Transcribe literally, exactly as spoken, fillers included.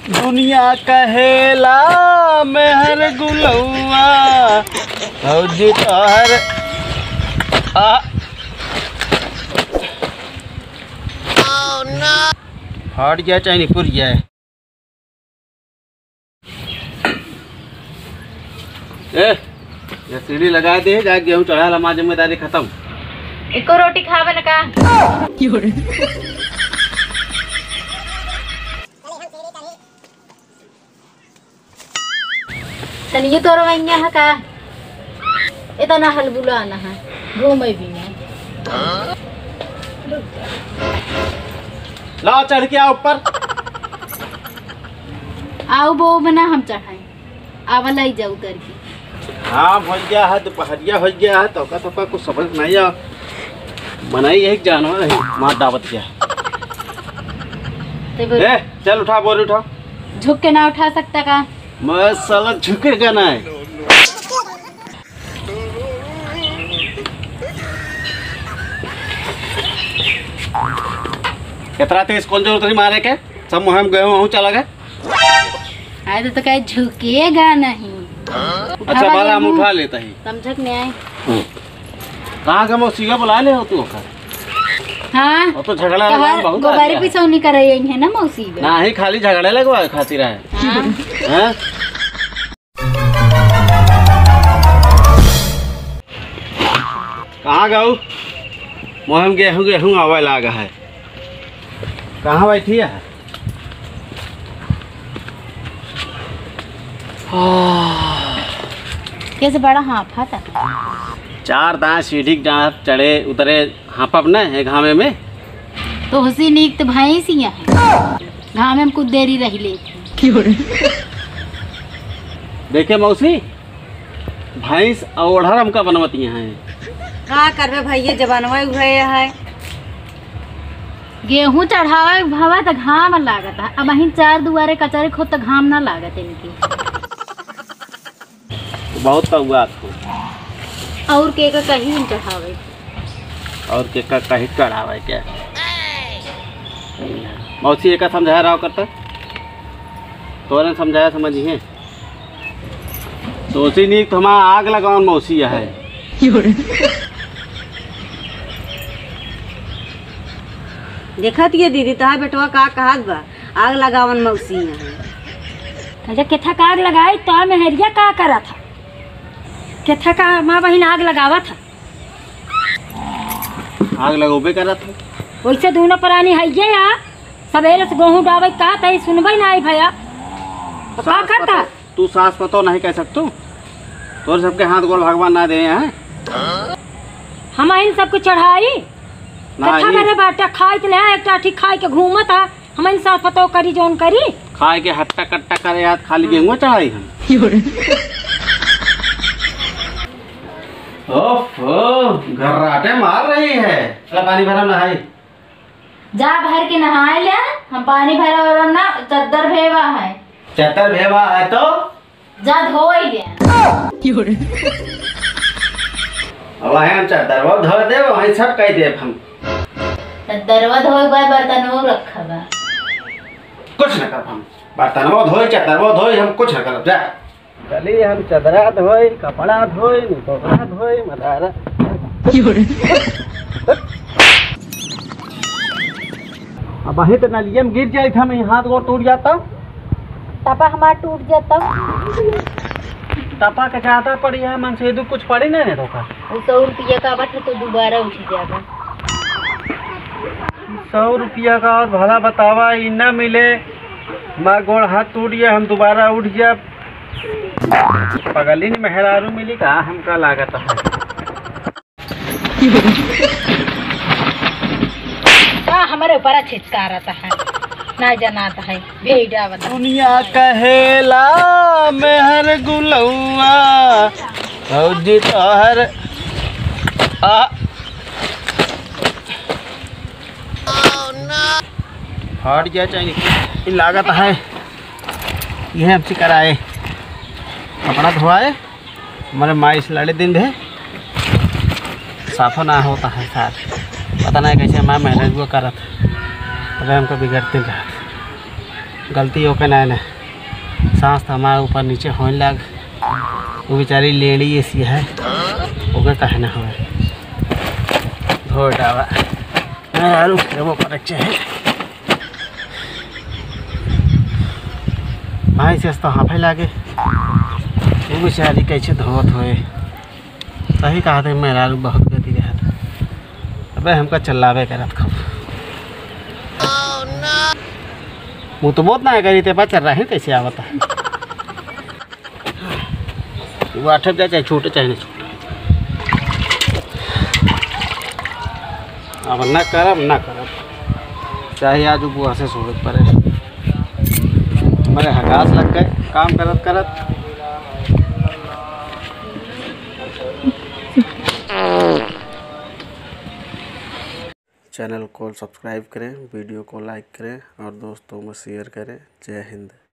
दुनिया कहेला मेहर गुलौआ, भौजी तोहर, आ, फाट जाए चाहे निकुर जाए। ए, ये सीढ़ी लगा दे, जा गेहूं चढ़ा ला, हमार जिम्मेदारी खत्म। एको रोटी खावे न का? तनियो तोर वैया है का? इतना हलबुला ना है, घूमे भी नहीं। लाओ, चढ़ के आओ ऊपर। आओ, वो बना हम चढ़ाई। आवा, लाई जाऊ करके। हाँ, हो गया है, दोपहरिया हो गया है, तो का सबका कुछ समझ नहीं आ। बनाई एक जानवर है, मार दावत गया। ते बोल। ए, चल उठा, बोरी उठा। झुक के ना उठा सकता का? मैं साला झुकेगा ना है। कितना तेज, कौन जरूरत है मारे के? सब मुहिम गए हूँ, चला गए। अरे तो कहे झुकेगा नहीं। अच्छा, उठावा बाला हम गेहूं। उठा लेता ही। समझक नहीं आए। कहाँ का मौसी का बुला ले हो तू ओकर? हाँ। वो तो झगड़ा कहा लगवा बहुत गोबारी आदमी है। पिसौनी करे यही है ना मौसी बे। ना ही खाली झगड़ा लगवा खातिर है। हाँ। हैं? कहाँ गऊ? मोहम गेहूं, गेहूं आवे लाग है। कहाँ बैठी है? कैसे बड़ा हाँफा था। चार दांत सीढ़ी के डांट चढ़े उतरे हाँफब न है घामे में। तो हुसी नीक तो भैंस ही है। घामे में कुछ देरी रही ले। देखे मौसी, भैंस और ओढ़र हमका बनवती हैं। का करबे भैया, जमानवा उहे है। गेहूं चढ़ावे के भवा त घाम लागत है, अब अहिन चार दुआरे कचरे खोद त घाम ना लागत इनकी। बहुत कौआ हो। और के का कही हम चढ़ावे। और के का कही चढ़ावे के। मौसी एका समझाया रहो करता, तोरे समझाया समझी है। तो उसी नीक तो हमारा आग लगावन मौसी है। देखत ये दीदी, तहार बेटवा का कहत बा, आग लगावन मौसी है। अच्छा, केथा का आग लगाई, तो मेहरिया का करत था? केथा का माँ बहिन आग लगावत था? आग लगौबे करत है। वैसे दोनों प्राणी है ये या, सबेरे से गेहूं डावे का तई सुनबे ना आई भैया। तो का सास करता? पतो, तू सास पतो नहीं कह सकतू। तोर सबके हाथ गोड़ भगवान ना दे हैं। हम इन सबको चढ़ाई। ना कथा ही। करे बाटा खाई त ले एक टाठी खाई के घूमत है। हम इन सास पतो करी जौन करी। खाए के हट्टा कट्टा करे याद खाली गेहूं चढ़ाई हम। ओफो, घर्राटे मार रही है। चला पानी भरा नहाई। जा भर के नहाए ले, हम पानी भरा और ना चद्दर भेवा है। चद्दर भेवा है तो? जा धोई ले। अब वहीं हम चद्दरवा धो देब, वहीं सब कह देब हम। चद्दरवा धोए के बाद बर्तनवो रखा बा। कुछ न करब हम, बर्तनवो धोई, चद्दरवो धोई, हम कुछ न करब, जा। चली हम चदरा धोई, कपड़ा धोई, निकौड़ा धोई, मदारा। अब वहीं तो नलिया में गिर जाई था, मैं हाथ गोड़ टूट जाता। टपा हमार टूट जाता। टपा के ज्यादा पड़ी है, मन से दू कुछ पड़ी नहीं, नहीं धोखा। वो सौ रुपया का बट तो दोबारा उठ जाएगा। सौ रुपया का और भला बतावा, ई ना मिले, मार गोड़ हाथ टूट गया, हम दोबारा उठ जाब। पगलिन मेहरारू मिली का, हमका लागत है। का हमरे ऊपर छिचकारत है, ना जनात है, भेड़ा बता। दुनिया कहेला मेहर गुलौआ, भौजी तोहर आ। फाट गया चाहे नहीं, ई लागत है, यह हमसे कराए, कपड़ा धोआए, हमारे माई से लड़े दिन भे, साफो ना होता है साथ, पता नहीं कैसे माँ मेहनत वो करत, पता हमको बिगड़ते रहत। गलती ओके ना, ना। सांस तो हमारे ऊपर नीचे होने लाग। वो बेचारी लेडी ऐसी है, ओके कहे ना होए। धो डावा। मेहरारू फेरबो करे के चाहे। भाई से तो हाफे लागे। वो बेचारी कैसे धोत होए। सही कहा थे, मेहरारू बहुत गति रहत। अबे हमका चिल्लावे करत खूब। मुँह तो बहुत ना करी, ते पर चल रहे हैं, कैसे आवता है? वो आठे बजे चाहे छूटे चाहे नहीं छूटे। अब ना करब, ना करब, चाहे आज उपवासे सोए पड़े। हमारे हगास लग गए काम करत करत। चैनल को सब्सक्राइब करें, वीडियो को लाइक करें और दोस्तों में शेयर करें। जय हिंद।